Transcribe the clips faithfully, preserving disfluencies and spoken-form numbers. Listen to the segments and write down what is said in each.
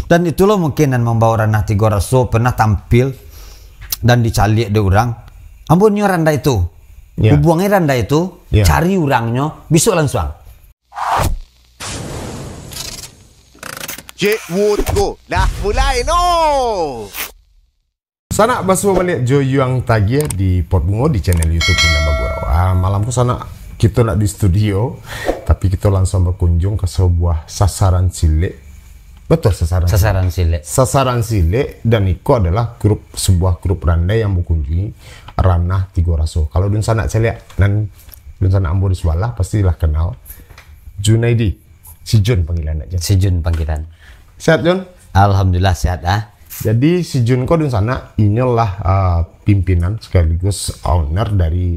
Dan itulah mungkin nan mambawa Ranah Tigo Raso pernah tampil dan dicaliak dek urang. Ambo nio Randai tu. Ya. Hubuangi Randai tu, ya, cari urangnyo, bisuak lansuang. Cek Wut ko lah mulai no. Sanak, basuo baliak jo Yuang Tagiah di Pot Bungo di channel YouTube Minang Bagurau. Ah, malam ko sanak, kito ndak di studio, tapi kito langsung bakunjung ka sabuah sasaran silek. Betul, sasaran silek. Sasaran silek. Sasaran silek, dan iko adalah grup, sebuah grup randai yang bakunjungi Ranah Tigo Raso. Kalau dunsanak caliak, nan dunsanak ambo di sabalah, pastilah kenal. Junaidi. Si Jun panggilan nak, Jun. Si Jun panggilan. Sehat, Jun? Alhamdulillah, sehat, ah. Jadi, si Jun ko dunsanak, inyolah, ah, pimpinan sekaligus owner dari,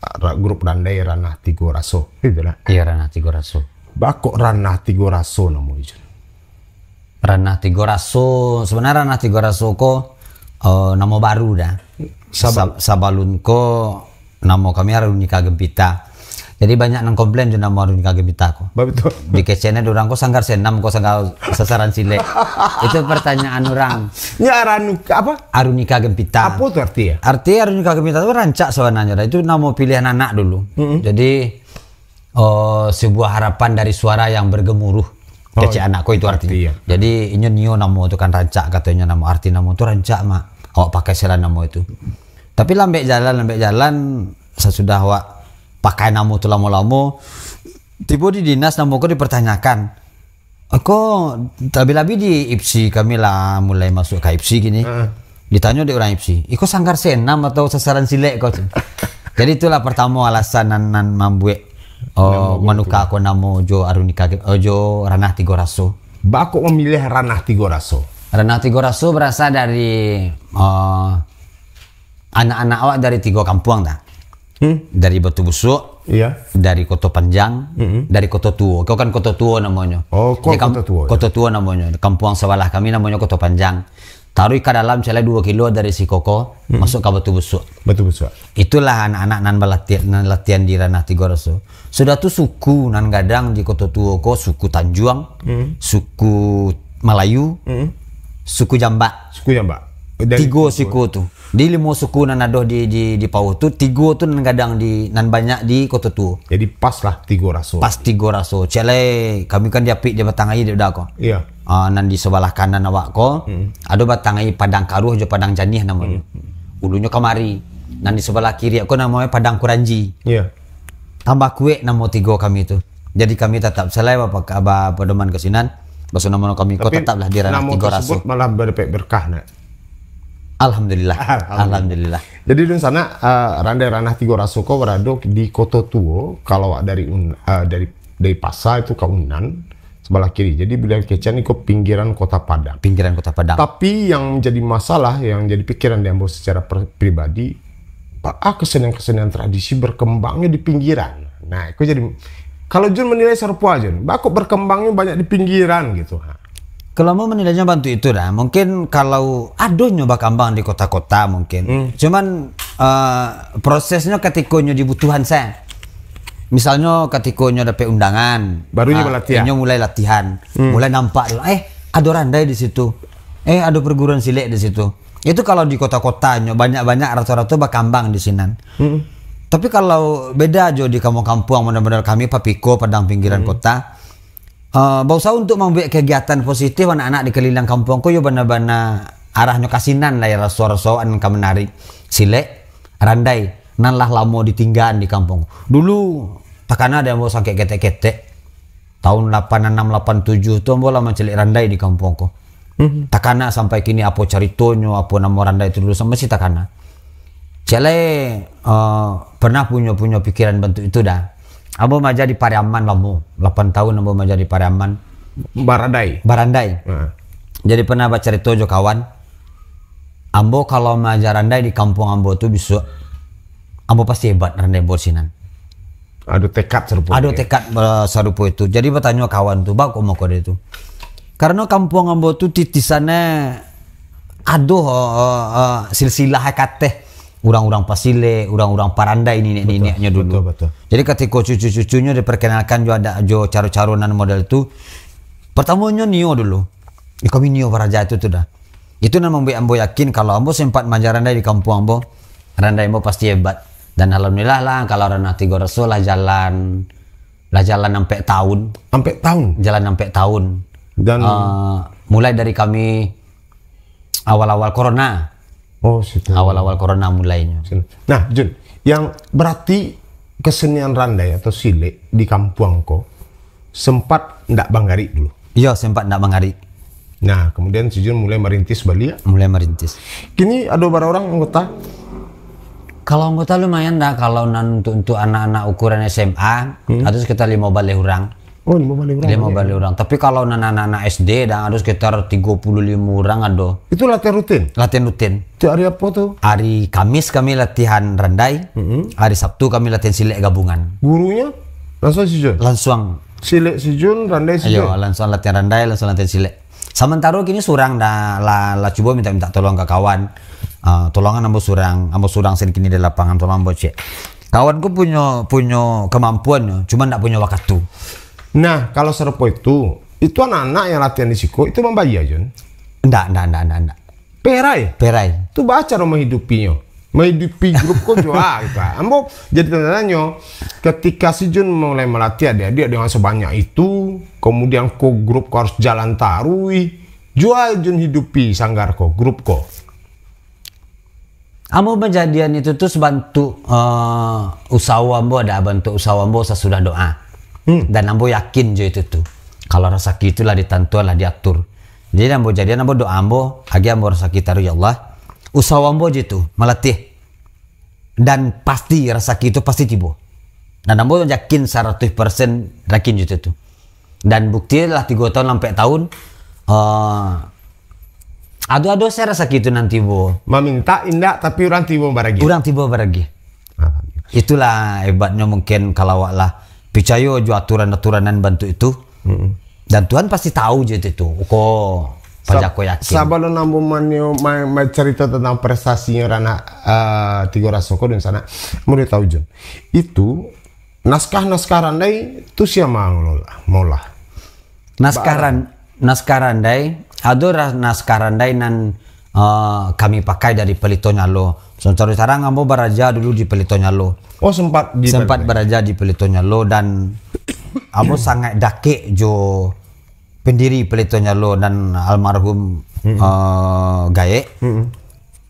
ah, ra-, grup randai Ranah Tigo Raso. Itulah. Iya, Ranah Tigo Raso. Baa kok Ranah Tigo Raso namo, Jun? Ranah Tigo Raso, sebenarnya Ranah Tigo Raso ko, eh, namo baru dah. Saba- Sa-, sabalun ko, namo kami Arunika Gempita. Jadi, banyak nan komplain jo namo Arunika Gempita ko. Batua. Di keceknyo urang ko Sanggar Senam ko, Sanggar Sasaran Silek. Itu pertanyaan urang. Ya, Aranu-, apa? Arunika Gempita. Apa tu arti ya? Arti Arunika Gempita tu rancak sebenarnya. Itu namo pilihan anak dulu. Mm-mm. Jadi, oh, sebuah harapan dari suara yang bergemuruh. Oh, kecek anak ko itu artinya. Arti, ya. Jadi, inyo nio namo tu kan rancak, katonyo namo, arti namo tu rancak, Mak. Awak pakai salah namo itu. Tapi lambek jalan, lambek jalan, sasudah awak pakai namo tu lamo-lamo, tibo di dinas namo ko dipertanyakan. Ko, labi-labi di IPSI, kami lah mulai masuk ka IPSI kini. Heeh. Ditanyo dek urang IPSI, "Iko Sanggar Senam atau Sasaran Silek ko?" Jadi itulah pertamo alasan nan, nan mambuek, oh, namo grup manuka tu. Ko namo jo Arunika, oh, jo Ranah Tigo Raso. Baa kok mamiliah Ranah Tigo Raso? Ranah Tigo Raso berasal dari, eh, anak-anak awak dari tigo kampuang, dah. Hmm. Dari Batu Busuak, iya, dari Koto Panjang, mm-mm, dari Koto Tuo. Kau kan Koto Tuo namonyo. Oh, kau Koto Tuo, ya? Koto Tuo namonyo. Kampuang sabalah kami namonyo Koto Panjang. Taruih ka dalam, caliak duo kilo dari siko ko, mm-mm, masuk ka Batu Busuak. Batu Busuak. Itulah anak-anak nan balatihan, nan latihan di Ranah Tigo Raso. Sudah tu suku nan gadang di Koto Tuo ko, suku Tanjuang, mm, suku Malayu, mm, suku Jambak. Suku Jambak. Dari tigo suku tu. Di limo suku nan ado di, di, di Pauh tu, tigo tu nan gadang di, nan banyak di Koto Tuo. Jadi pas lah Tigo Raso. Pas Tigo Raso. Cek lai, kami kan di apik di batang aia, dek uda ko. Iya. Ah, nan di sabalah kanan awak ko, hmm, ado batang aia Padang Karuah jo Padang Janih namonyo. Hmm. Ulunyo kamari. Nan di sabalah kiri ko namonyo Padang Kuranji. Iya. Tambah kuek namo tigo kami tu. Jadi kami tatap salai bapa-, ba-, bapadoman ka sinan. Baso namo kami ko. Tapi tataplah di Ranah Tigo Raso. Namo tersebut malah badapek berkah, nak. Alhamdulillah. Alhamdulillah. Alhamdulillah. Jadi, dunsanak, eh, Randai Ranah Tigo Raso ko barado di Koto Tuo, kalau awak dari Un-, eh, dari, dari pasar itu ka Unan, sebelah kiri. Jadi, bila kecek ni ko pinggiran Kota Padang. Pinggiran Kota Padang. Tapi yang jadi masalah, yang jadi pikiran di ambo secara per-, pribadi, baa kesenian-kesenian tradisi berkembangnya di pinggiran. Nah, itu jadi, kalau Jun menilai sarupo, Jun, baa kok berkembangnya banyak di pinggiran gitu, ha. Kalau ambo menilainya bantuak itu dah. Mungkin kalau adonyo bakambang di kota-kota mungkin. Hmm. Cuman, eh, prosesnyo katikonyo dibutuhan sajo. Misalnyo katikonyo dapek undangan, baru inyo ah, balatihan. Inyo mulai latihan. Hmm. Mulai nampak dulu, "Eh, ado randai di situ. Eh, ado perguruan silek di situ." Itu kalau di kota-kota nyo banyak-banyak rato-rato bakambang di sinan. Hmm. Tapi kalau beda jo di kampuang-kampuang, model-model kami Papiko, Padang Pinggiran, hmm, kota, eh, bausaha untuk mambuek kegiatan positif anak-anak di keliling kampuang ko yo bana-bana arahnyo ka sinan lah, yo raso-raso nan ka manarik silek, randai, nan lah lamo ditinggaan di kampuang. Dulu takana dek ambo sangkek ketek-ketek. Tahun lapan anam, lapan tujuh tu ambo lah mancaliak randai di kampuang ko. Mhm. Takana sampai kini apo caritonyo, apo namo randai tu dulu, masih takana. Cek lai, eh, pernah punyo, punyo pikiran bantuak itu dah. Ambo maaja di Pariaman lamo, lapan tahun ambo maaja di Pariaman. Barandai? Barandai. Heeh. Jadi pernah bacarito jo kawan, ambo kalau maaja randai di kampuang ambo tu bisuak, ambo pasti hebat randai ambo sinan. Ado tekad sarupo. Ado tekad, eh, sarupo itu. Jadi batanyo kawan tu, "Baa kok mako dek itu?" Karano kampuang ambo tu titisannyo ado, eh, eh, silsilah kateh urang-urang pasilek, urang-urang parandai niniak-niniaknyo dulu. Betul, betul. Jadi katiko cucu-cucunyo diperkenalkan jo adat, jo caro-caro nan model tu, pertamonyo nio dulu. Kami nio baraja itu tu dah. Itu nan mambuek ambo yakin kalau ambo sempat maaja randai di kampuang ambo, randai ambo pasti hebat. Dan alhamdulillah lah, kalau ranah tigo raso lah jalan, lah jalan ampek tahun. Ampek tahun? Jalan ampek tahun. Dan Ah, mulai dari kami awal-awal corona. Oh, situ. Awal-awal corona mulainyo. Nah, Jun, yang berarti kesenian randai atau silek di kampuang ko sempat ndak banggarik dulu? Iyo, sempat ndak banggarik. Nah, kemudian si Jun mulai merintis baliak. Mulai merintis. Kini ado bara urang anggota? Kalau anggota lumayan dah, kalau nan untuk, untuk anak-anak ukuran S M A, Hmm. ado sekitar limo baleh urang. Oh, limo baleh urang. Limo baleh urang. Tapi kalau nan anak-anak S D dah, ado sekitar tigo puluah limo urang ado. Itu latihan rutin? Latihan rutin. Tiap hari apo tu? Hari Kamis kami latihan randai, Mm-mm. hari Sabtu kami latihan silek gabungan. Gurunya? Langsung si Jun? Langsung. Silek si Jun, randai si Iyo, Jun? Langsung latihan randai, langsung latihan silek. Samantaro kini surang dah, lah, lah cubo minta-minta tolong ka kawan. Ah, tolongan ambo surang, ambo surang sen kini di lapangan, tolong ambo cek. Kawan ko punyo, punyo kamampuan, cuma ndak punyo wakatu. Nah, kalau sarupo itu, itu anak-anak yang latihan di siko, itu mambayia, Jun? Ndak, ndak, ndak, ndak, ndak. Perai? Perai. Tu baa caro menghidupinya? Menghidupi grup ko jua, gitu. Ambo jadi tanda tanyo, ketika si Jun mulai melatih adik-adik dengan sebanyak itu, kemudian ko grup ko harus jalan taruih, jua Jun hidupi sanggar ko, grup ko. Ambo manjadian itu tu sabantuk, eh, usaho ambo, ado bantuk usaho ambo sasudah doa. Hmm. Dan ambo yakin jo itu tu. Kalau rasaki itu lah ditantuan, lah diatur. Jadi ambo jadian ambo doa ambo, agiah ambo rasaki taruih, "Ya Allah, usaho ambo je tu, malatih. Dan pasti rasaki itu pasti tibo." Dan ambo yakin saratuih persen yakin jo itu tu. Dan bukti lah tigo tahun, ampek tahun, eh, ado-ado sajo rasaki itu nan tibo. Maminta indak, tapi urang tibo baragi. Urang tibo baragi. Alhamdulillah. Itulah hebatnyo mungkin kalau awak lah picayo jo aturan-aturan nan bantuk itu. Mm-mm. Dan Tuhan pasti tahu je itu tu. Ko Sab-, pajako yakin. Sabalun ambo manio-, ma-, ma-, carito tentang prestasinyo Rana, eh, Tigo Raso ko dunsanak, ambo tahu, Jun. Itu naskah-naskah randai tu sia mangolah, molah? Naskah Ba- ran-, naskah randai, ado ra-, naskah randai nan, eh, kami pakai dari Pelito Nyalo. Contoh sekarang ambo baraja dulu di Pelito Nyalo. Oh, sempat di Sempat Pelito. baraja di Pelito Nyalo dan ambo sangat dakek jo pendiri Pelito Nyalo dan almarhum, Mm-mm. eh, Gaek. Mm-mm.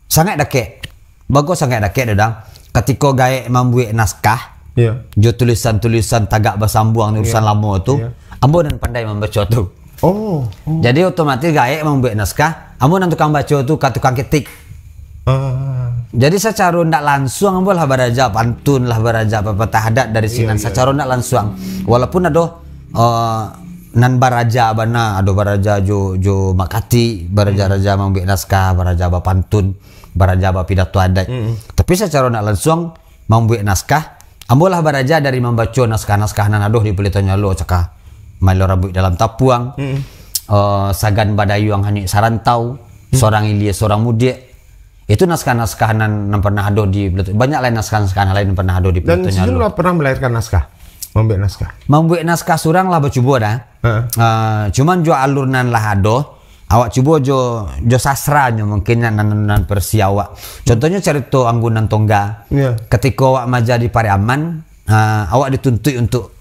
Sangat dakek. Bagus sangat dakek, Dadang. Katiko Gaek mambuek naskah, Iya. jo tulisan-tulisan tagak basambuang, Iya. tulisan lamo tu, Iya. ambo nan pandai mambaco tu. Oh, oh. Jadi otomatis Gaek mambuek naskah, ambo nan tukang baco tu ka tukang ketik. Ah. Jadi sacaro ndak lansuang ambo lah baraja pantun, lah baraja papatah adat dari Iya, sinan iya. sacaro ndak lansuang. Walaupun ado, eh, nan baraja bana, ado baraja jo, jo Mak Katik, baraja-raja mambuek naskah, baraja bapantun, baraja bapidato adat. Mm-mm. Tapi sacaro ndak lansuang mambuek naskah, ambo lah baraja dari mambaco naskah-naskah nan ado di Pelito Nyalo, cakah Maelo Rambuik Dalam Tapuang, Mm-mm. eh, Sagan Badayuang Hanyuik Sarantau, Mm. Sorang Ilia Sorang Mudiak. Itu naskah-naskah nan, nan pernah ado di Pelito, banyak lain naskah-naskah nan lain nan pernah ado di Dan Pelito Nyalo. Sijun lah pernah melahirkan naskah, mambuek naskah. Mambuek naskah surang lah bacubo dah. Heeh. Ah, cuman jo alur nan lah ado, awak cubo jo, jo sasranyo mungkin nan, nan, nan versi awak. Contohnyo carito Anggun Nan Tongga. Iya. Katiko awak maaja di Pariaman, ah, awak dituntuik untuk,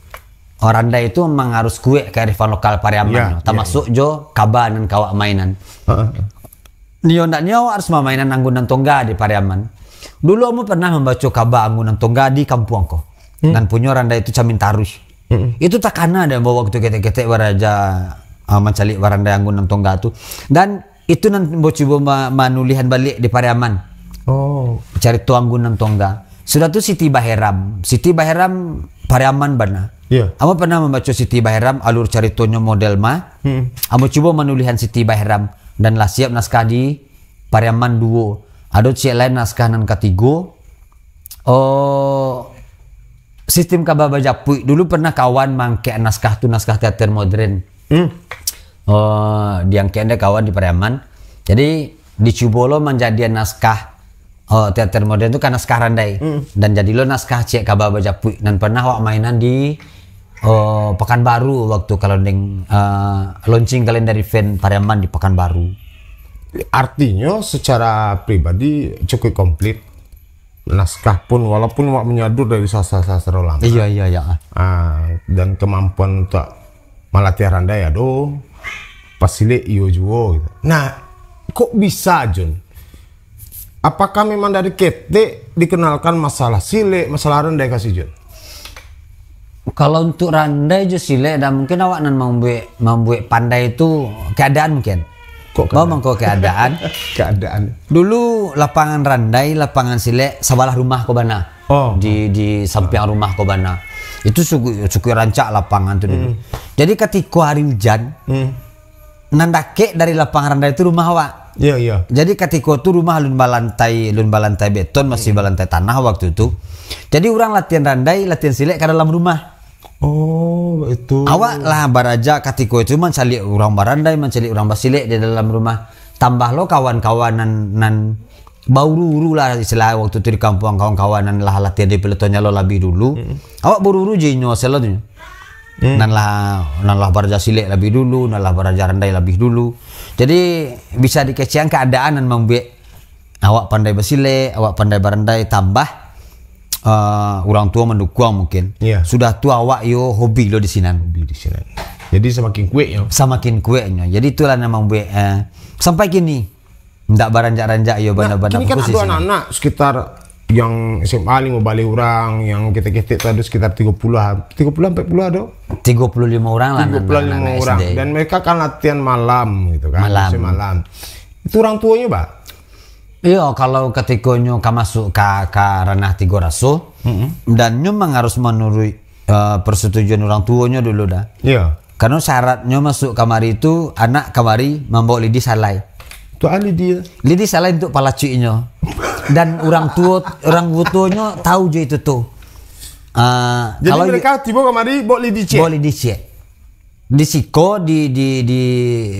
oh, randai itu memang harus kuek kearifan lokal Pariaman Iya, tu, iya, tamasuk iya. jo kaba nan ka awak mainan. Heeh. Nio ndak nio awak harus mamainan Anggun Nan Tongga di Pariaman. Dulu ambo pernah mambaco kaba Anggun Nan Tongga di kampuang ko. Hmm. Nan punyo randai itu Camin Taruih. Mm-mm. Itu takana dek ambo waktu ketek-ketek baraja, ah, mancaliak barandai Anggun Nan Tongga tu. Dan itu nan ambo cubo ma-, manulihan baliak di Pariaman. Oh. Carito Anggun Nan Tongga. Sudah tu Siti Baheram. Siti Baheram Pariaman bana. Iya. Ambo pernah mambaco Siti Baheram, alur caritonyo model ma. Mm-mm. Ambo cubo manulihan Siti Baheram. Dan lah siap naskah di Pariaman duo. Ado ciek lain naskah nan katigo. Oh, sistim kaba bajapuik. Dulu pernah kawan maangkek naskah tu, naskah teater modern. Hmm. Oh, diangkek dek kawan di Pariaman. Jadi, dicubo lo manjadian naskah, oh, teater modern tu ka naskah randai. Hmm. Dan jadi lo naskah ciek kaba bajapuik. Nan pernah awak mainan di eh, Pekanbaru waktu kalendeng, eh, launching kalender event Pariaman di Pekanbaru. Artinyo, secara pribadi cukup komplit. Naskah pun, walaupun awak manyadur dari sastra-sastra lama. Iya, iya, iya. Ah, dan kemampuan untuk malatih randai ado, pasilek iyo juo gitu. Nah, kok bisa, Jun? Apakah memang dari ketek dikenalkan masalah silek, masalah randai ka si Jun? Kalau untuk randai jo silek, dah mungkin awak nan mambuek, mambuek pandai tu keadaan mungkin. Kok keadaan? Memang kok keadaan. Keadaan. Dulu lapangan randai, lapangan silek sabalah rumah ko bana. Oh. Di, di sampiang rumah ko bana. Itu suku, suku rancak lapangan tu dulu. Hmm. Jadi katiko hari ujan, Hmm. nan dakek dari lapangan randai tu rumah awak. Iya, iya. Jadi katiko tu rumah alun balantai, alun balantai beton, masih balantai tanah waktu tu. Jadi urang latihan randai, latihan silek ka dalam rumah. Oh, itu. Awak lah baraja katiko itu mancaliak urang barandai, mancaliak urang basilek di dalam rumah. Tambah lo kawan-kawan nan, nan bauru-uru lah istilah waktu tu di kampuang, kawan-kawan nan lah latihan di pelotonnya lo labiah dulu. Hmm. Awak bauru-uru je inyo selo tu. Hmm. Nan lah, nan lah baraja silek labiah dulu, nan lah baraja randai labiah dulu. Jadi bisa dikecekan keadaan nan mambuek awak pandai basilek, awak pandai barandai, tambah, eh, urang tuo mandukuang mungkin. Iya. Sudah tu awak yo hobi lo di sinan. Hobi di sinan. Jadi samakin kueknyo. Samakin kueknyo. Jadi itulah nan mambuek, eh, sampai kini ndak baranjak-ranjak yo. Nah, bana-bana kini kan fokus di ado sinan. Anak-anak sekitar yang S M A limo baleh urang, yang ketek-ketek tu ado sekitar tigo puluh, tigo puluh, ampek puluh ado? Tigo puluh limo urang lah, tigo puluh limo anak-anak urang. S D. Dan mereka kan latihan malam gitu kan, Malam. Biasanya malam. Itu urang tuonyo, Bah? Iyo, kalau katikonyo ka masuk ka, ka ranah tigo raso, Mm-mm. dan nyo memang harus manuruik, eh, persetujuan urang tuonyo dulu dah. Iyo. Karano syaratnyo masuk kamari tu, anak kamari mambaok lidi salai. Tu ah lidi. Lidi salai untuk palacuiknyo. Dan urang tuo, urang tuonyo tahu jo itu tu. Ah, Jadi kalau mereka tibo kamari baok lidi ciek? Baok lidi ciek. Di siko, di, di, di,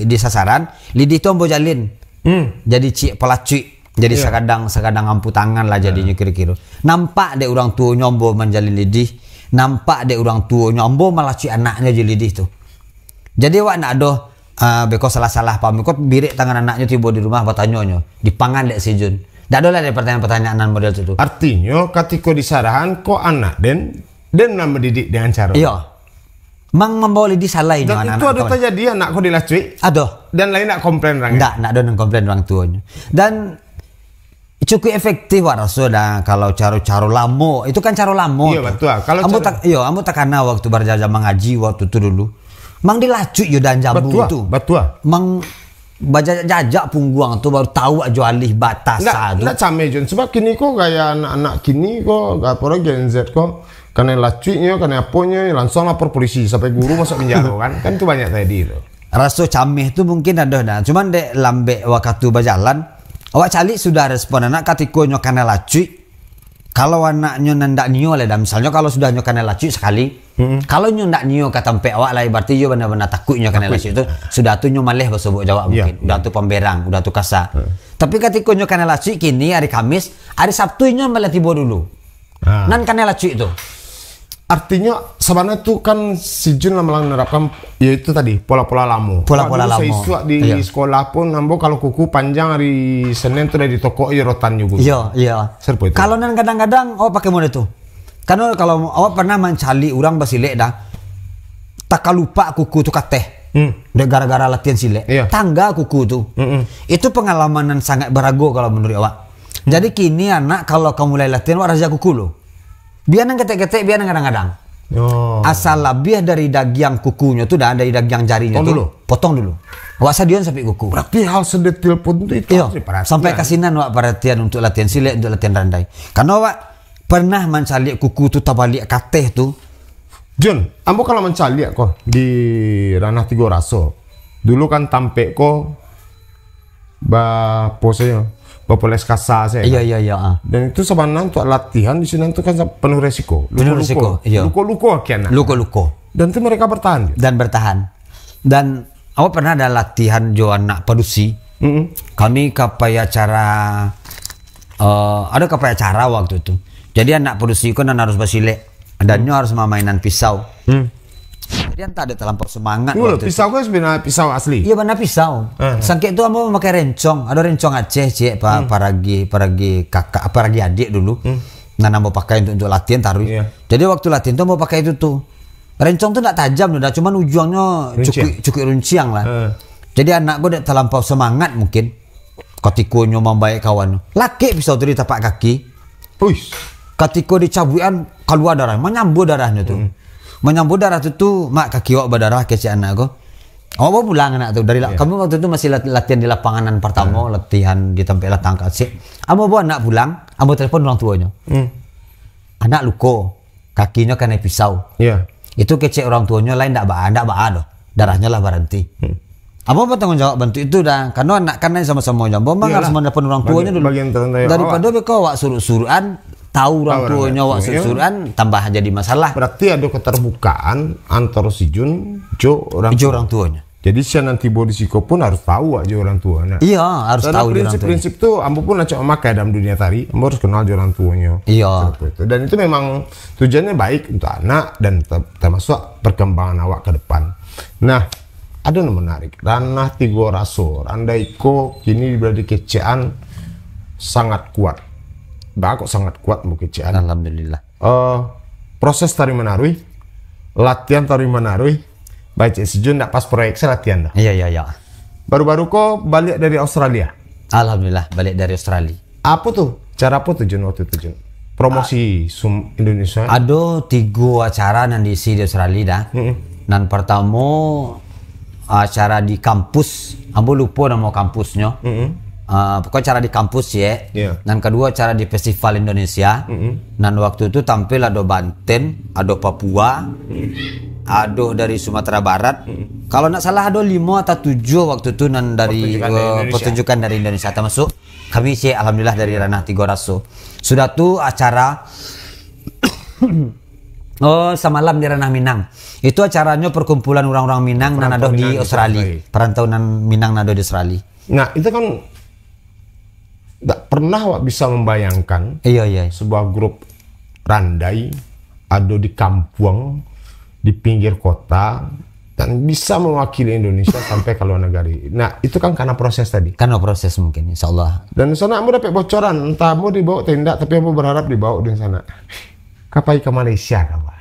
di sasaran, lidi tu ambo jalin. Hmm. Jadi ciek palacuik. Jadi Iya. sakadang, sakadang ampu tangan lah jadinyo Ah. kiro-kiro. Nampak dek urang tuonyo ambo manjalin lidi. Nampak dek urang tuonyo ambo malacuik anaknyo jo lidi tu. Jadi awak ndak ado, ah, beko salah-salah paham. Beko birek tangan anaknyo tibo di rumah batanyo nyo. Dipangan dek si Jun. Ndak ado lah dek pertanyaan-pertanyaan nan model tu, tu. Artinyo, katiko di sarahan, kok anak den, den lah mendidik dengan caro. Iyo. Mang mambaok lidi salai nyo anak-anak kawan. Dan itu ado tajadi anak ko dilacuik? Ado. Dan lain nak komplain urang? Ndak, ndak ado nan komplain urang tuonyo. Dan cukuik efektif wak raso dah kalau caro-caro lamo. Itu kan caro lamo Iyo, tu. Betul. Kalau Ambo caro tak, iyo, ambo takana waktu baraja mangaji waktu tu dulu. Mang dilacuik yo dan jambu Betul, tu. betul. Mang bajajak-jajak pungguang tu baru tahu ajo alih batasa Ndak, tu. ndak cameh, Jun. Sebab kini ko gaya anak-anak kini ko, apo lo, Gen Z ko, kanai lacuiknyo, kanai aponyo, langsung lapor polisi sampai guru masuk penjara kan. Kan tu banyak tajadi tu. Raso cameh tu mungkin ado dah. Cuman dek lambek wakatu bajalan, awak caliak sudah respon anak katiko nyo kanai lacuik. Kalau anaknyo nan ndak nio lah dah, misalnyo kalau sudah nyo kanai lacuik sakali, Mm-mm. kalau nyo ndak nio ka tampek awak lai, berarti iyo bana-bana takuik nyo kanai Takuik. lacuik tu. Sudah tu nyo maleh basobok jo awak Iya, mungkin. Udah iya. tu pamberang, udah tu kasa. Heeh. Tapi katiko nyo kanai lacuik kini hari Kamis, hari Sabtu inyo maleh tibo dulu. Ah. Nan kanai lacuik tu. Artinyo, sabananyo tu kan si Jun lah malah menerapkan, ya itu tadi, pola-pola lamo. Pola-pola Awak dulu lamo. saisuak di Iya. sekolah pun, ambo kalau kuku panjang hari Senin tu dari toko iyo rotan jugo. Iya, iya. Serupa itu. Kalau nan kadang-kadang, awak pakai model tu. Karena kalau awak pernah mancaliak urang basilek dah, takalupak kuku tu kateh. Hmm. Dek gara-gara latihan silek. Iya. Tangga kuku tu. Mm-mm. Itu pengalaman yang sangat barago kalau menurut awak. Hmm. Jadi kini anak kalau ka mulai latihan, awak razia kuku lo. Bia nan ketek-ketek, bia nan kadang-kadang. Oh. Asal labiah dari dagiang kukunyo tu dah, dari dagiang jarinyo Potong tu, dulu. potong dulu. Awak sadion sapik kuku. Berarti hal sedetil pun tu itu Iyo, harus diperhatian. sampai ka sinan awak perhatian untuk latihan silek, untuk latihan randai. Karena awak pernah mancaliak kuku tu tabaliak kateh tu. Jun, ambo kalau mancaliak ko di ranah tigo raso. Dulu kan tampek ko ba, apo sajo, bapoles kasa sajo. Iya, iya, iya, ah. Dan itu sabananyo untuk latihan di sinan tu kan penuh resiko. Penuh Luko-luko. resiko, iya. Luko-luko akian. Luko-luko. Dan tu mereka bertahan. Dan bertahan. Dan awak pernah ada latihan jo anak padusi. Mm-mm. Kami ka pai acara, eh, ada ka pai acara waktu tu. Jadi anak padusi ko nan harus basilek. Dan nyo harus mamainan pisau. Hmm. Dia entah ada terlampau semangat. Dulu waktu itu. Pisau kan sebenarnya pisau asli. Iya, bana pisau. Ah. Sangkek tu ambo mamakai rencong. Ada rencong Aceh, ciek, pa-, Hmm. paragi, paragi kakak, paragi adik dulu. Hmm. Nan ambo pakai untuk, untuk latihan taruih. Iya. Jadi waktu latihan tu ambo pakai itu tu. Rencong tu ndak tajam tu dah, cuman ujuangnyo Runciang. cukup, cukup runciang lah. Ah. Jadi anak ko dek terlampau semangat mungkin. Katikonyo mambaek kawan, lakek pisau tu di tapak kaki. Uish. Katiko dicabuikan, kalua darah, manyambur darahnyo tu. Hmm. Manyambur darah tu, tu, "Mak, kaki awak badarah," kecek anak ko. Awak bawa pulang anak tu dari la-, Ya. kami waktu tu masih lat-, latihan di lapangan nan pertama, Ya. latihan di tampek latang kasik. Ambo bawa anak pulang, ambo telepon orang tuonyo. Hmm. Anak luko, kakinyo kanai pisau. Ya. Itu kecek orang tuonyo lain ndak baa, ndak baa doh. Darahnyo lah baranti. Hmm. Ambo batanggung jawab bantuak itu dah. Karena anak kan lain sama-sama jo ambo, mangga Iyalah. sama telepon orang tuonyo Bagian, dulu. bagian tanggung jawab Daripada awak. beko awak suruk-surukan, tahu orang Tahu orang tuonyo awak tuonyo. suruk-surukan, tambah jadi masalah. Berarti ada keterbukaan antara si Jun jo orang Jo tuo. orang tuonyo. Jadi, sian nan tibo di siko pun harus tahu awak jo orang tuo, nah. Iya, harus Karena tahu jo orang tuonyo. prinsip-prinsip tu, ambo pun acok mamakai dalam dunia tari, ambo harus kenal jo orang tuonyo. Iya. Seperti itu. Dan itu memang tujuannya baik untuk anak dan ter-, termasuk perkembangan awak ke depan. Nah, ada yang menarik. Ranah Tigo Raso, randai ko kini berada kecekan sangat kuat. Bah, kok sangat kuat mau kecekan? Alhamdulillah. Eh, proses taruih manaruih, latihan taruih manaruih, baik cek si Jun ndak pas proyek saya latihan dah. Iya, iya, iya. Baru-baru ko balik dari Australia. Alhamdulillah, balik dari Australia. Apa tu? Cara apa tu, Jun, waktu itu, Jun? Promosi sum-, Indonesia? Ado tigo acara nan diisi di Australia dah. Mm-mm. Nan pertamo, acara di kampus. Ambo lupo namo kampusnyo. Mm-mm. Ah, pokoknya acara di kampus, ye. Iya. Nan kedua, acara di Festival Indonesia. Mm-mm. Nan waktu tu tampil ado Banten, ado Papua, Mm. ado dari Sumatera Barat. Mm. Kalau ndak salah, ado limo atau tujuh waktu tu nan dari, Pertunjukan dari eh, Indonesia. pertunjukan dari Indonesia. Termasuk kami, cek, alhamdulillah, dari Ranah Tigo Raso. Sudah tu acara, oh, samalam di Ranah Minang. Itu acaranyo perkumpulan urang-urang Minang nan Perantau ado di Minang di Australia. Australia. Perantau nan Minang nan ado di Australia. Nah, itu kan ndak pernah awak bisa membayangkan Iya, iya. sebuah grup randai ado di kampuang, di pinggir kota, dan bisa mewakili Indonesia sampai ke luar negeri. Nah, itu kan karena proses tadi. Karena proses mungkin, insya Allah. Dan di sana ambo dapat bocoran, entah ambo dibawa atau indak, tapi ambo berharap dibawa di sana. Ka pai ka Malaysia ka, Pak?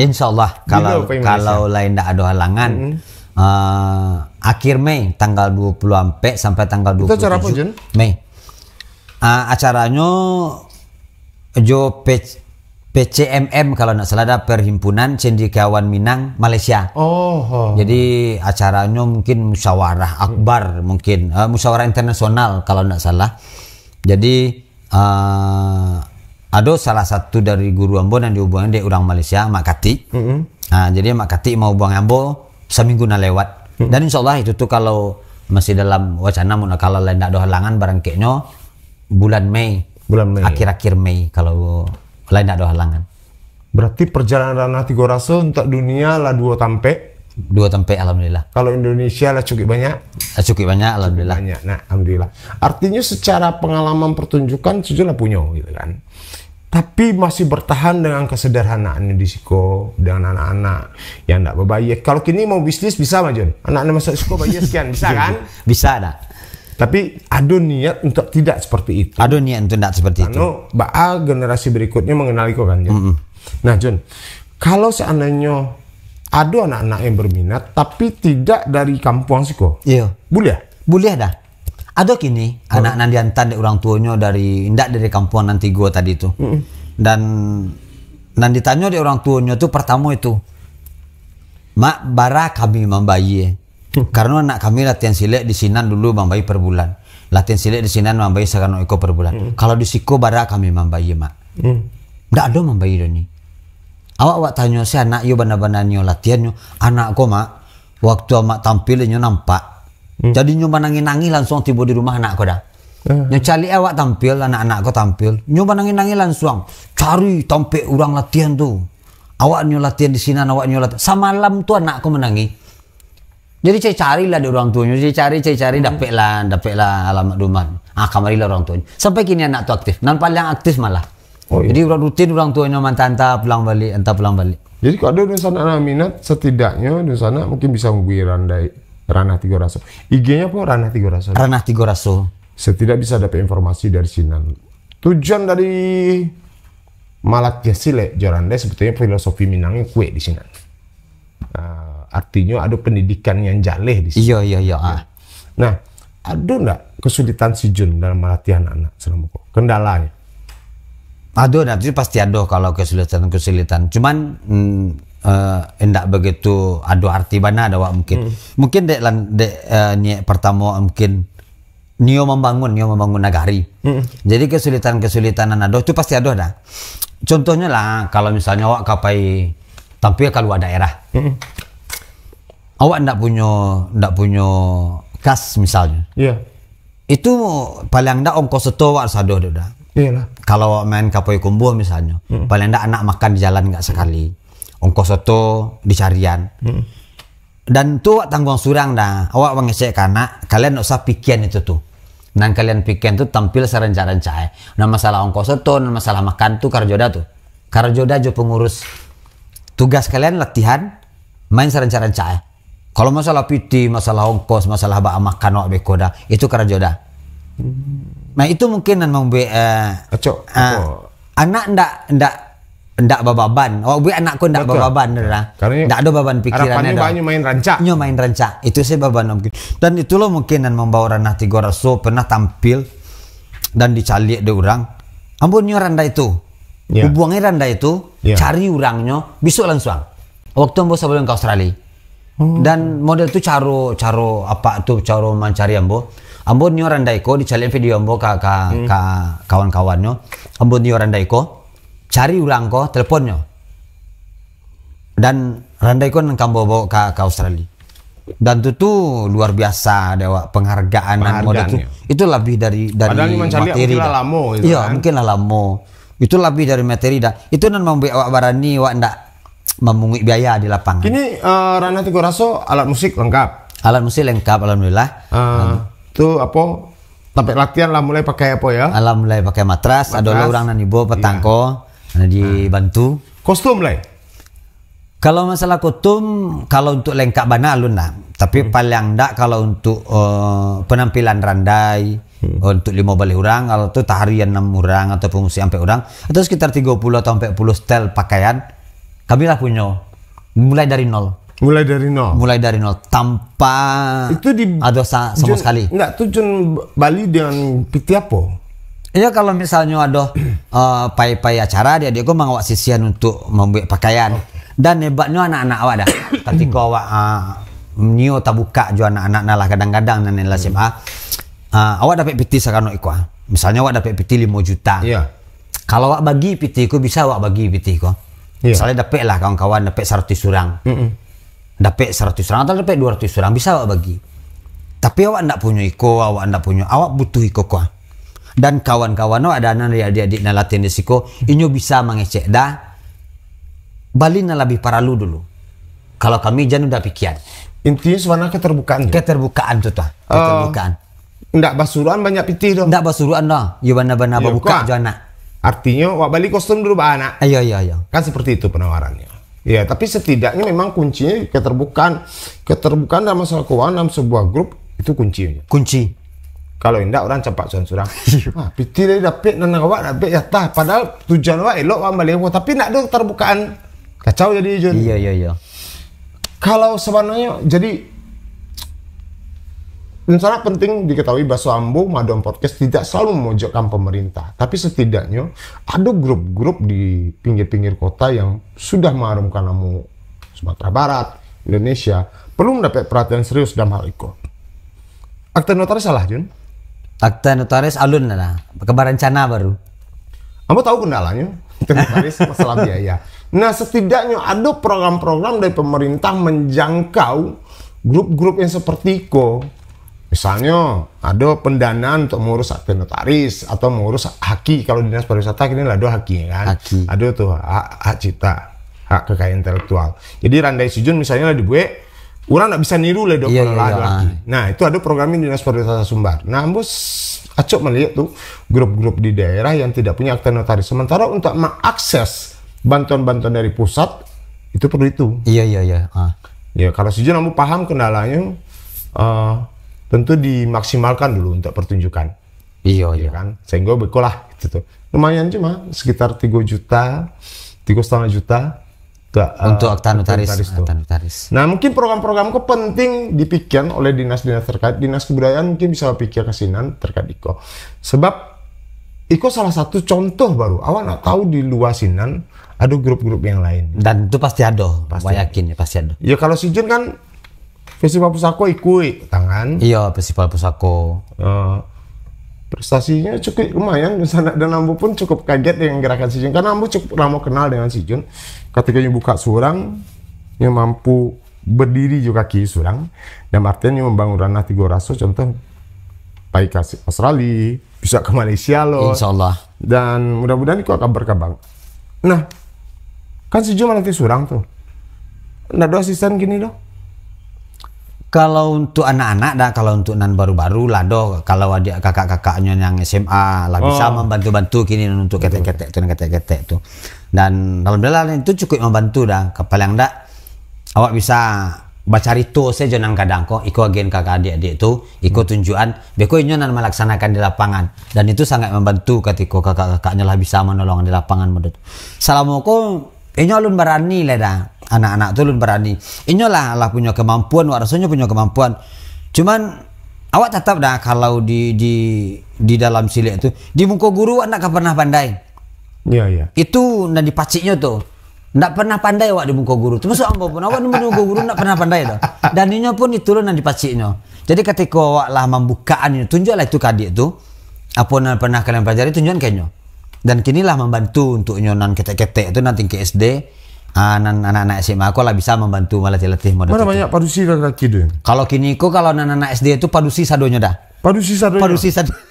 Insya Allah, Bila kalau, pai Malaysia? kalau lain ndak ado halangan, Mm-mm. eh, akhir Mei, tanggal dua puluh empat sampai tanggal Itu acara apa, dua puluh tujuh Jun? Mei. Ah, acaranyo jo P-, P C M M, kalau ndak salah, dah Perhimpunan Cendekiawan Minang Malaysia. Oh, oh. Jadi, acaranyo mungkin musyawarah akbar, mungkin, eh, musyawarah internasional, kalau ndak salah. Jadi, eh, ado salah satu dari guru ambo nan dihubungi dek urang Malaysia, Mak Katik. Mm-mm. Ah, jadi Mak Katik mau hubungi ambo saminggu nan lewat. Mm-mm. Dan insya Allah itu tu kalau masih dalam wacana, mun kalau lain ndak ado halangan, barangkeknyo bulan Mei. Bulan Mei. Akhir-akhir Mei, kalau lain ndak ado halangan. Berarti perjalanan Ranah Tigo Raso untuk dunia lah duo tampek. Duo tampek, alhamdulillah. Kalau Indonesia lah cukup banyak. Ah, cukup banyak, alhamdulillah. Cukup banyak. Nah, alhamdulillah. Artinya secara pengalaman pertunjukan, sujud lah punyo, gitu kan. Tapi masih bertahan dengan kesederhanaan di siko, dengan anak-anak yang ndak berbayar. Kalau kini mau bisnis, bisa, Majun. Anak-anak masuk siko bayar sekian, bisa, kan? Bisa, dah. Tapi ado niat untuk tidak seperti itu. Ado niat untuk tidak seperti itu. Anu, baa generasi berikutnya mengenali ko kan, Jun? Mm-mm. Nah, Jun, kalau seandainya ado anak-anak yang berminat, tapi tidak dari kampuang siko. Iya. Buliah? Buliah dah. Ado kini, Hmm. anak nan diantan dek urang tuonyo dari, indak dari kampuang nan tigo tadi tu. Mm-mm. Dan nan ditanyo dek urang tuonyo tu, pertamo itu, "Mak, bara kami mambayie?" Karano anak kami latihan silek di sinan dulu, mambayie per bulan. Latihan silek di sinan mambayie saganok iko per bulan. Hmm. Kalau di siko bara kami mambayie, Mak? Hmm. Ndak ado mambayie doh ni. Awak, awak tanyo se anak yo bana-bana nio latihan nyo. Anak ko, Mak, waktu amak tampil inyo nampak. Hmm. Jadi nyo manangih-nangih lansuang tibo di rumah anak ko dah. Ah. Nyo caliak awak tampil, anak-anak ko tampil. Nyo manangih-nangih lansuang. Cari tampek urang latihan tu. Awak nyo latihan di sinan, awak nyo latihan. Samalam tu anak ko manangih. Jadi cari-carilah di urang tuonyo, cari-cari, cari-cari, Hmm. dapeklah, dapeklah alamat rumah. Ah, kamarilah urang tuonyo. Sampai kini anak tu aktif. Nan paling aktif malah. Oh, iya. Jadi urang rutin urang tuonyo mantah-antah pulang balik, antah pulang balik. Jadi kalau ada dunsanak nan minat, setidaknya dunsanak mungkin bisa menghubungi Randai Ranah Tigo Raso. I G-nya apa? Ranah Tigo Raso. Ranah Tigo Raso. Setidak bisa dapat informasi dari sinan. Tujuan dari malatiah silek jo randai, sebetulnya filosofi Minang yang kuat di sinan. Ah, artinya ada pendidikan yang jaleh di sinan. Iya, iya, iya. Ah. Nah, ada ndak kesulitan si Jun dalam malatiah anak-anak selama ko? Kendalanya? Ado, nanti pasti ado kalau kesulitan-kesulitan. Cuman mm, eh, indak begitu ado arti bana dah, wak, mungkin. Mungkin dek lan dek eh, niat pertama mungkin nio membangun, nio membangun nagari. Jadi kesulitan-kesulitan nan ado tu pasti ado dah. Contohnya lah, kalau misalnya awak ka pai tampil ka luar daerah. Awak ndak punyo ndak punyo kas misalnya. Iya. Itu paling ndak ongkos oto awak harus ado dek dah. Iyalah. Kalau awak main ka Payakumbuh misalnya, paling ndak anak makan di jalan nggak sekali. Ongkos oto dicarian. Dan tu awak tangguang surang dah. Awak mangecek ka anak, kalian ndak usah pikian itu tu. Nan kalian pikian tu tampil sarancak-rancak eh. Nan masalah ongkos oto, nan masalah makan tu karajo dah tu. Karajo dah jo pengurus. Tugas kalian latihan, main sarancak-rancak eh. Kalau masalah piti, masalah ongkos, masalah baa makan awak beko dah, itu karajo dah. Nah, itu mungkin nan mambuek eh, Acok, ah, apa? Anak ndak ndak ndak bababan. Awak buek anak ko ndak Betul. Bababan dah. Karena Ndak ada baban pikirannya Harapannya dah. banyak main rancak. Nyo main rancak. Itu sih baban mungkin. Dan itulah mungkin nan mambawa Ranah Tigo Raso pernah tampil dan dicaliak dek urang. Ambo nio randai tu. Ya. Hubuangi randai tu, Ya. Cari urangnyo, besok lansuang. Waktu ambo sabalun ka Australia. Dan model tu caro caro apa tu caro mancari ambo. Ambo nio randai ko dicaliak video ambo ka ka, ka kawan-kawannyo. Ambo nio randai ko, cari urang ko, teleponnyo. Dan randai ko nan ka ambo bawa ka, ka Australia. Dan tu tu luar biasa dek awak penghargaan dan model tu. Penghargaannya. Itu lebih dari dari Padahal ni mancaliak materi mungkin lah dah. lamo gitu Iya, kan. Mungkin lah lamo. Itu lebih dari materi dah. Itu nan mambuek awak barani, awak ndak mamunguik biaya di lapangan. Kini eh, Ranah Tigo Raso alat musik lengkap. Alat musik lengkap, alhamdulillah. Eh, tu apa? Tampek latihan lah mulai pakai apa ya? Alam mulai pakai matras, ada Matras. Orang nan ibo petang Iya. ko, nah, dibantu. Kostum lah. Kalau masalah kostum, kalau untuk lengkap bana alun lah. Tapi paling ndak kalau untuk eh, penampilan randai, untuk lima baleh urang, kalau tu tarian enam urang ataupun musik ampek urang, atau sekitar tiga puluh atau empat puluh style pakaian, kami lah punyo. Mulai dari nol. Mulai dari nol. Mulai dari nol tanpa Itu di ada sa- sama Jun, sekali. Enggak, tu Jun bali dengan piti apa? Ya, kalau misalnya ada uh, pai-pai acara, dia dia ko mangawak sisian untuk membuat pakaian. Dan hebatnya anak-anak awak dah. Ketika awak uh, nio tabuka jo anak-anak nan lah kadang-kadang nan lah S M A. Uh, awak dapat piti sakanok iko. Ah. Misalnya awak dapat piti lima juta. Iya. Kalau awak bagi piti ko, bisa awak bagi piti ko. Iya. Misalnya dapat lah kawan-kawan dapat saratus urang. Mm-mm. Dapat saratus urang atau dapat dua ratus urang, bisa awak bagi. Tapi awak ndak punyo iko, awak ndak punyo, awak butuh iko ko. Dan kawan-kawan awak ada nan adik-adik nan latihan di siko, inyo bisa mangecek dah. Bali nan lebih paralu dulu. Kalau kami jan udah pikian. Intinya sebenarnya keterbukaan. Keterbukaan tu tah. Keterbukaan. Ndak basuruan banyak pitih tu. Ndak basuruan dah. Yo bana-bana babuka jo anak. Artinya, wak bali kostum dulu ba anak. Ayo, ayo, ayo. Kan seperti itu penawarannya. Ya, tapi setidaknya memang kuncinya keterbukaan. Keterbukaan dalam masalah keuangan dalam sebuah grup itu kuncinya. Kunci. Kalau indak, orang campak surang-surang. Ah, pitih tadi dapek, nan awak dapek jatah. Padahal tujuan awak elok, awak bali apa. Tapi ndak ada keterbukaan. Kacau jadi, Jun. Iya, iya, iya. Kalau sebenarnya, jadi, sangat penting diketahui bahwa Ambo Madon Podcast tidak selalu memojokkan pemerintah. Tapi setidaknya, ada grup-grup di pinggir-pinggir kota yang sudah mengharumkan nama Sumatera Barat, Indonesia, perlu mendapat perhatian serius dalam hal itu. Akte notaris salah, Jun? Akte notaris alun lah. Kebarancana baru. Ambo tahu kendalanya, akte notaris masalah biaya. Nah, setidaknya ada program-program dari pemerintah menjangkau grup-grup yang seperti iko. Misalnya, ada pendanaan untuk mengurus akte notaris atau mengurus haki. Kalau dinas pariwisata kini lah ada haki kan. Haki. Ada tuh hak, hak cipta, hak kekayaan intelektual. Jadi randai sijun misalnya lah dibuat, orang ndak bisa niru lah dok Iya, kalau iya, lah iya, ada ah. Haki. Nah, itu ada programnya dinas pariwisata Sumbar. Nah, ambo s- acok maliek tu grup-grup di daerah yang tidak punya akta notaris. Sementara untuk mengakses bantuan-bantuan dari pusat, itu perlu itu. Iya, iya, iya. Ah. Ya, kalau si Jun ambo paham kendalanya, eh, tentu dimaksimalkan dulu untuk pertunjukan. Iya, Ya iya. kan? Sehingga bekolah gitu tuh. Lumayan cuma sekitar tiga juta, tiga setengah juta. Untuk, eh, Untuk akta notaris, notaris tuh. Akta notaris. Nah, mungkin program-program ko penting dipikirkan oleh dinas-dinas terkait. Dinas kebudayaan mungkin bisa pikir ke sinan terkait iko. Sebab iko salah satu contoh baru. Awak nak tahu di luar sinan ada grup-grup yang lain. Dan itu pasti ada. Pasti Pasti yakin ya, pasti ada. Ya, kalau si Jun kan festival pusako ikut tangan. Iya, festival pusako. Eh, prestasinya cukup lumayan, dan ambo pun cukup kaget dengan gerakan si Jun. Karena ambo cukup lama kenal dengan si Jun. Ketika nyo buka surang, nyo mampu berdiri jo kaki surang. Dan artinya nyo membangun Ranah Tigo Raso, contoh, pai ka Australia, bisa ke Malaysia lo. Insya Allah. Dan mudah-mudahan iko akan berkembang. Nah, kan si Jun malatih surang tuh. Ndak ada asisten kini doh. Kalau untuk anak-anak dah, kalau untuk nan baru-baru lah doh, kalau adik kakak-kakaknya yang S M A lah bisa Oh. membantu-bantu kini untuk ketek-ketek tu, ketek-ketek tu. Dan alhamdulillah itu cukup membantu dah. Paling ndak awak bisa bacarito saja nan kadang ko, iko agen kakak adik-adik tu, iko tunjukan, beko inyo nan melaksanakan di lapangan. Dan itu sangat membantu ketika kakak-kakaknya lah bisa menolong di lapangan model tu. Salamo ko inyo alun barani lah dah. Anak-anak tu alun barani. Inyo lah, lah punyo kemampuan, wak rasonyo punyo kemampuan. Cuman awak tatap dah kalau di di di dalam silek tu, di muko guru awak ndak ka pernah pandai. Iya, iya. Itu nan dipaciknyo tu. Ndak pernah pandai awak di muko guru. Termasuk ambo pun, awak di muko guru ndak pernah pandai tu. Dan inyo pun itu lo nan dipaciknyo. Jadi katiko awak lah mambukaan inyo, tunjuaklah itu ka adik tu. Apo nan pernah kalian pelajari, tunjuakan ka inyo. Dan kini lah mambantu untuk inyo nan ketek-ketek tu, nan tingkat S D, ah, nan anak-anak S M A ko lah bisa mambantu malatih-latih model Mana tu. Banyak padusi laki-laki tu? Kalau kini ko, kalau nan anak S D tu padusi sadonyo dah. Padusi sadonyo? Padusi sadonyo.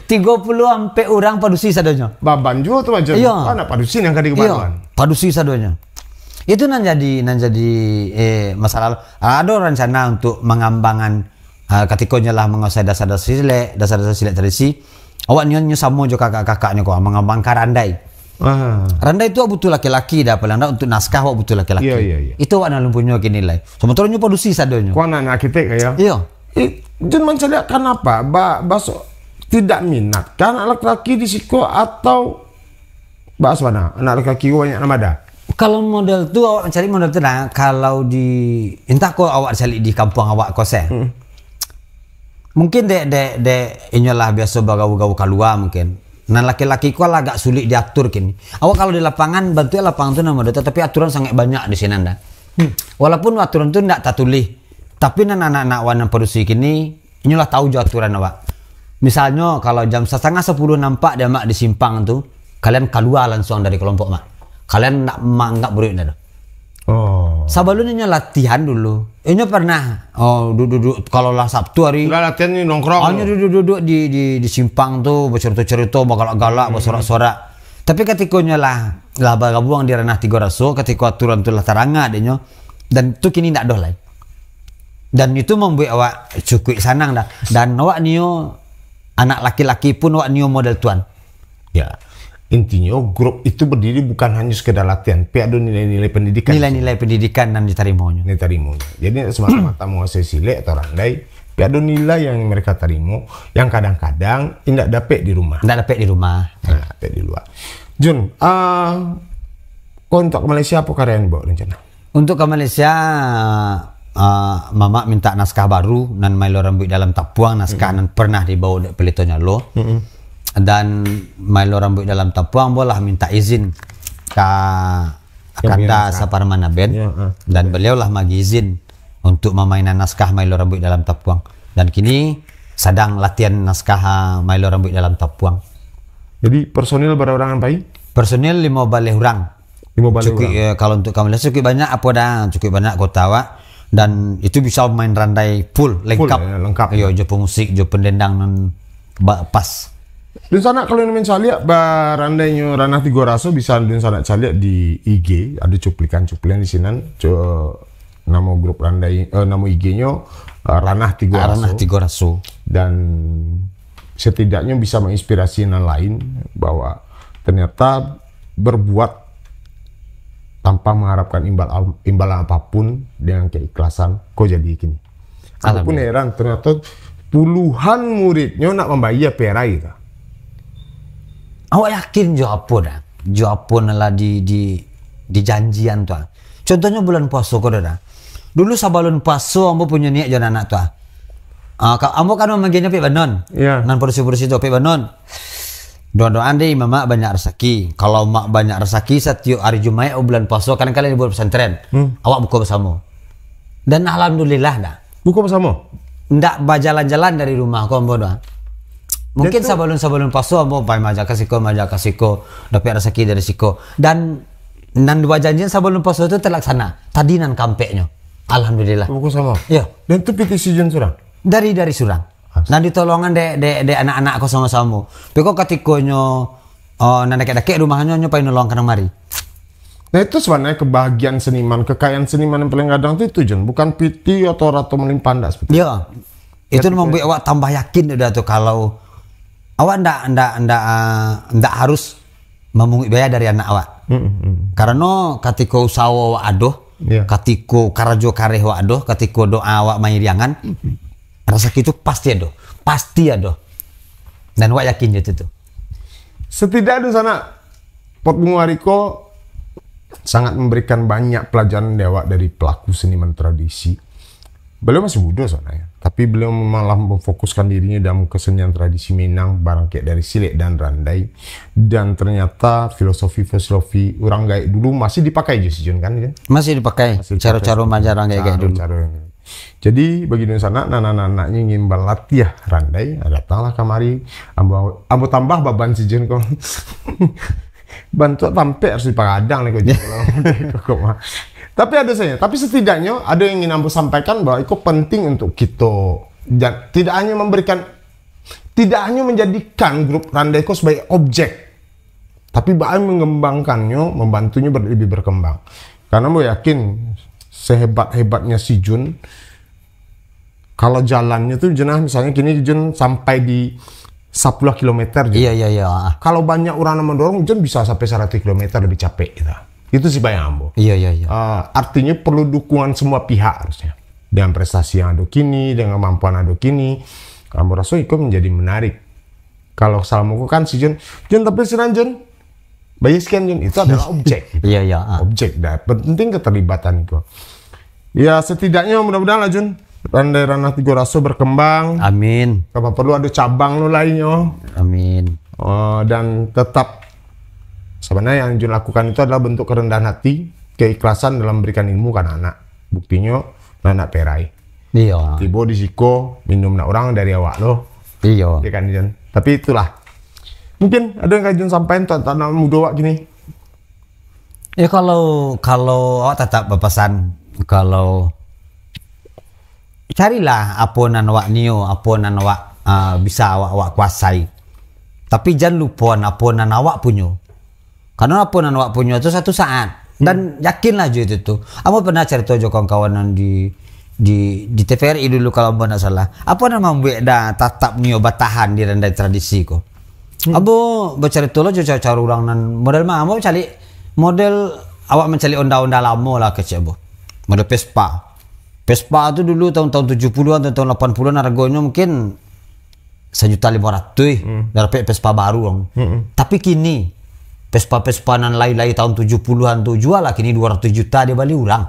Tigo puluah ampek urang padusi sadonyo. Baban juga tu aja. Iya. Anak padusi yang kadi Iya, baban. Padusi sadonyo. Itu nan jadi, nan jadi eh, masalah. Ado rencana untuk mangambangkan, ah, katikonyo lah manguasai dasar-dasar silek, dasar-dasar silek tradisi. Awak nyo, nyo samo jo kakak-kakaknyo ko, mangambangkan randai. Ah. Randai tu awak butuh laki-laki dah, paling ndak untuk naskah awak butuh laki-laki. Iya, iya, iya. Itu awak nan alun punyo kini lai. Sementara nyo padusi sadonyo. Kau anak-anak kitek ya? Iya. Eh, Jun mancaliak kenapa? Ba, baso tidak minat kan anak laki-laki di siko atau ba sabana anak laki-laki ko banyak nan bada? Kalau model tu awak cari model tu dah. Kalau di, entah ko awak cari di kampuang awak ko seh. Mungkin dek dek dek inyo lah biaso bagaul-gaul kalua mungkin. Nan laki-laki ko lah agak sulik diatur kini. Awak kalau di lapangan, bantuak lapangan tu namo tu, tapi aturan sangat banyak di sinan dah. Walaupun aturan tu ndak tatulih, tapi nan anak-anak wan nan padusi kini, inyo lah tahu jo aturan awak. Misalnyo kalau jam satangah sapuluah nampak di amak di simpang tu, kalian kalua lansuang dari kelompok mak. Kalian ndak maanggap buruak indak tu. Oh. Sabalun inyo latihan dulu. Inyo pernah, oh, duduk-duduk, kalau lah Sabtu hari, Sudah latihan ni nongkrong. oh, inyo duduk-duduk di, di, di simpang tu, bacarito-carito, bagalak-galak, basorak-sorak. Tapi katiko nyo lah, lah bagabuang di Ranah Tigo Raso, katiko aturan tu lah taranga dek nyo, dan tu kini ndak doh lai. Dan itu mambuek awak cukuik sanang dah. Dan awak nio, anak laki-laki pun awak nio model tuan. Ya. Intinyo grup itu berdiri bukan hanya sekedar latihan, tapi ada nilai-nilai pendidikan. Nilai-nilai pendidikan nan ditarimonyo. Ini tarimo. Jadi semata-mata menguasai silek atau randai, tapi ada nilai yang mereka tarimo yang kadang-kadang indak dapek di rumah. Ndak dapek di rumah. Nah, dapek di luar. Jun, ah, kau untuk ke Malaysia apa karya yang bawa rencana? Untuk ka Malaysia, uh, mamak minta naskah baru nan Mailo Rambuik Dalam Tapuang, naskah nan pernah dibawa dek Pelito Nyalo. Dan Mailo Rambuik Dalam Tapuang bolah minta izin ka Yang punya Akanda naskah. Saparmana Band. Ya, ah. Dan beliau lah magi izin untuk mamainan naskah Mailo Rambuik Dalam Tapuang. Dan kini sadang latihan naskah, ah, Mailo Rambuik Dalam Tapuang. Jadi personil berapa orang pai? Personil lima baleh urang. Lima baleh Cukup, urang. Ya, kalau untuk ka Malaysia cukup banyak apa dah, cukup banyak kota awak. Dan itu bisa main randai full, lengkap. Ya, lengkap. Yo, jo pemusik, jo pendendang nan ba- pas. Dunsanak kalau main caliak ba randainyo Ranah Tigo Raso bisa dunsanak caliak di I G, ada cuplikan-cuplikan di sinan. Co- nama grup randai, eh, nama I G-nyo, eh, Ranah Tigo Raso. Ranah Tigo Raso. Dan setidaknyo bisa menginspirasi nan lain bahwa ternyata berbuat tanpa mengharapkan imbal, imbalan apapun dengan keikhlasan, ko jadi kini. Aku pun heran, ternyata puluhan muridnyo nak mambayia perai tu. Awak yakin jo apo dah? Jo apo nan lah di, di, dijanjian tu ah. Contohnyo bulan puaso ko dah. Dulu sabalun puaso ambo punyo niat jo anak tu ah. Ah, ka- ambo kan mamanggilnyo Pik Banon. Ya. Nan padusi-padusi tu, Pik Banon. Doa-doa deh, mamak banyak rasaki. Kalau mak banyak rasaki, satiok hari Jumaik bulan puaso, kadang-kadang di bulan pesantren. Awak buka bersama. Dan alhamdulillah dah. Buka bersama? Ndak bajalan-jalan dari rumah ko ambo dah. Mungkin tu- sabalun-sabalun puaso ambo pai majak ka siko, majak ka siko, dapek rasaki dari siko. Dan nan bajanjian sabalun puaso tu terlaksana. Tadi nan kampeknyo. Alhamdulillah. Buka sama. Ya. Dan tu pitih si Jun surang. Dari dari surang. Nan ditolongan dek dek dek anak-anak ko samo-samo. Tapi ko katikonyo oh, nan dakek-dakek rumahnyo nyo pai nolong kanang mari. Nah, itu sebenarnya kebahagiaan seniman, kekayaan seniman yang paling gadang tu itu, Jun. Bukan piti atau rato melimpah, ndak seperti Ya. Itu mambuek awak tambah yakin dah tu kalau awak ndak ndak ndak ah, ndak harus mamunguik biaya dari anak awak. Mm-mm. Karano katiko usaho awak ado, Ya. katiko karajo kareh awak ado, katiko doa awak mairiangan, rasaki tu pasti ado, pasti ado. Dan awak yakin je tu tu. Setidak dunsanak, Pot Bungo Ariko sangat memberikan banyak pelajaran di awak dari pelaku seniman tradisi. Beliau masih muda sebenarnya, tapi beliau malah memfokuskan dirinya dalam kesenian tradisi Minang, barangkek dari silek dan randai. Dan ternyata filosofi-filosofi urang gaek dulu masih dipakai je si Jun, kan, Jun? Masih dipakai. Masih dipakai. Caro-caro majar urang gaek-gaek dulu. Caro-caro. Jadi, bagi dunsanak, nan anak-anaknyo ingin balatiah randai, datanglah kamari. Ambo, ambo tambah baban si Jun ko. Bantuak tampek harus dipagadang ni ko. Kok mah. Tapi ada saja, tapi setidaknyo ada yang ingin ambo sampaikan bahwa iko penting untuk kito ja-, tidak hanya memberikan, tidak hanya menjadikan grup randai ko sebagai objek, tapi bahkan mengembangkannyo, membantunyo ber-, lebih berkembang. Karena ambo yakin sehebat-hebatnya si Jun, kalau jalannyo tu Jun ah, misalnya kini Jun sampai di sepuluh kilometer Jun. Iya iya iya. Ah. Kalau banyak urang yang mendorong, Jun bisa sampai seratus kilometer lebih capek gitu. Itu sih bayang ambo. Iya iya iya. Ah, artinya perlu dukungan semua pihak harusnya. Dengan prestasi yang ado kini, dengan kemampuan ado kini, ambo raso iko menjadi menarik. Kalau salamo ko kan si Jun, Jun tapi sinan Jun, bayar sekian Jun, itu adalah objek. Iya iya. Ah. Objek dah. Penting keterlibatan itu. Ya setidaknya mudah-mudahan lah Jun, randai ranah tigo raso berkembang. Amin. Kalau perlu ada cabang lo lainnyo. Amin. Oh, dan tetap sebenarnya yang Jun lakukan itu adalah bentuk kerendahan hati, keikhlasan dalam memberikan ilmu ke anak-anak. Buktinyo, anak-anak perai. Iya. Tibo di siko, minum nak orang dari awak lo. Iya. Ya kan Jun. Tapi itulah. Mungkin ada yang Jun sampaikan tak, tak nak mudo awak gini. Ya kalau kalau awak tetap berpesan kalau carilah apa nan awak nio, apa nan awak uh, bisa awak awak kuasai. Tapi jangan lupa apa nan awak punyo. Karena apa nan awak punyo tu satu saat dan yakinlah jo itu tu. Ambo pernah cerita jo kawan-kawan nan di di di T V R I dulu kalau ambo ndak salah. Apa nan mambuek dah tatap nio batahan di randai tradisi ko? Hmm. Ambo bercerita lah jo cara-cara orang nan model mah ambo cari model awak mencari onda-onda lama lah kecek ambo. Model Vespa. Vespa tu dulu tahun-tahun tujuh puluhan, tahun-tahun lapan puluhan harganya mungkin sajuta lima ratus hmm. Dah dapat Vespa baru dong. Hmm. Tapi kini Vespa-Vespa nan lai-lai tahun tujuh puluhan tu jual lah kini dua ratus juta dia bali orang.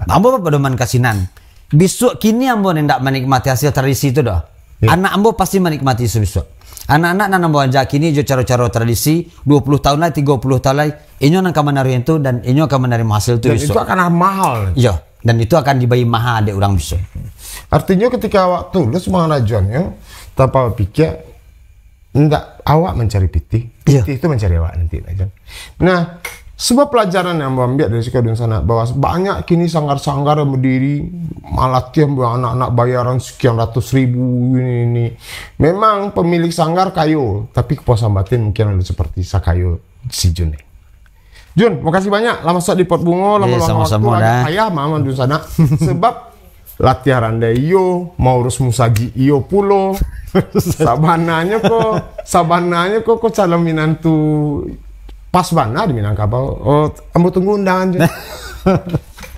Ambo pedoman kasinan. Besok kini ambo ni ndak menikmati hasil tradisi tu dah. Ya. Anak ambo pasti menikmati besok. Anak-anak nan ambo ajak kini jo cara-cara tradisi dua puluh tahun lai, tiga puluh tahun lai, inyo nan akan menaruh itu dan inyo akan menerima hasil tu besok. Dan itu akan mahal. Ya. Dan itu akan dibayar mahal dek orang bisa. Artinya ketika awak tulus mangarajoannyo tanpa berpikir, ndak awak mencari pitih, pitih itu mencari awak nanti aja. Nah, sebuah pelajaran yang ambo ambiak dari siko dunsanak bahwa banyak kini sanggar-sanggar yang berdiri, malatih anak-anak bayaran sekian ratus ribu ini ini. Memang pemilik sanggar kayo, tapi kepuasan batin mungkin ada seperti sakayo si Jun ni. Jun, makasih banyak lah masuk di Pot Bungo, lah meluangkan waktu. Agak payah mama dunsanak. Sebab latihan randai iyo, mau urus musajik iyo pulo. Sabananyo ko, sabananyo ko, ko calon minantu pas bana di Minangkabau. Oh, ambo tunggu undangan je.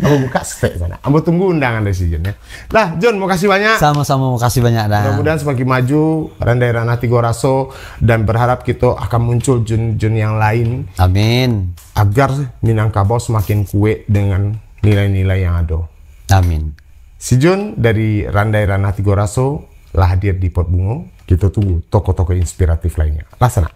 Ambo buka stek sana. Ambo tunggu undangan dari si Jun, ya. Lah, Jun, makasih banyak. Sama-sama, makasih banyak dah. Mudah-mudahan semakin maju Randai Ranah Tigo Raso, dan berharap kita akan muncul Jun-Jun yang lain Amin. Agar Minangkabau semakin kuat dengan nilai-nilai yang ada. Amin. Si Jun dari Randai Ranah Tigo Raso lah hadir di Pot Bungo. Kita tunggu tokoh-tokoh inspiratif lainnya. Lah sana.